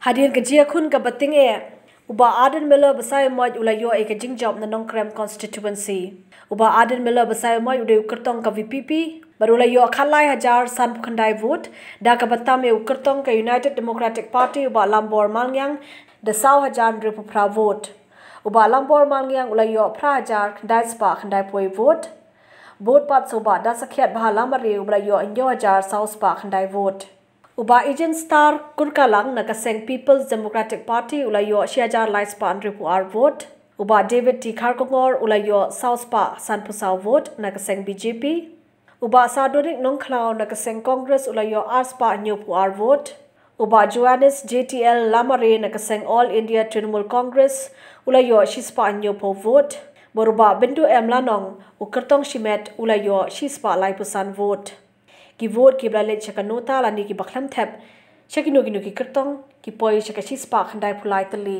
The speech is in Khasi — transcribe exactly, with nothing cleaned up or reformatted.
Hadien ka jingïakhun kaba tyngeh, u Bah Ardent Miller Basaiawmoit u la ïoh ïa ka jingjop na Nongkrem Constituency. U Bah Ardent Miller Basaiawmoit u dei u kyrtong ka VPP bad u la ïoh khatlai hajar sanphew khyndai vote, da kaba tam ïa u kyrtong ka United Democratic Party u Bah Lambor Malngiang da saw hajar hynriewphew phra vote. U Bah Lambor Malngiang u la ïoh phra hajar khyndai spah khyndaiphew wei vote. Bad pat sa u Bah Dasakhiatbha Lamare uba la ïoh hynñiew hajar saw spah khyndai vote. U Bah Ejenstar Kurkalang na ka seng People's Democratic Party u la ïoh shi hajar lai spah hynriewphew ar vote. U Bah David T Kharkongor u la ïoh saw spah sanphew saw vote na ka seng BJP. U Bah Sardonic Nongkhlaw na ka seng Congress u la ïoh ar spah hynñiewphew ar vote. U Bah Johannes JTL Lamare na ka seng All India Trinamool Congress u la ïoh shi spah hynñiewphew vote. Bad u Bah Bindu M Lanong, u kyrtong shimet, u la ïoh shi spah laiphew san vote. Ki vote kiba la leit sha ka nota lane kiba khlem thep sha kino kino ki kyrtong ki poi sha ka shi spah khyndaiphew lai tylli.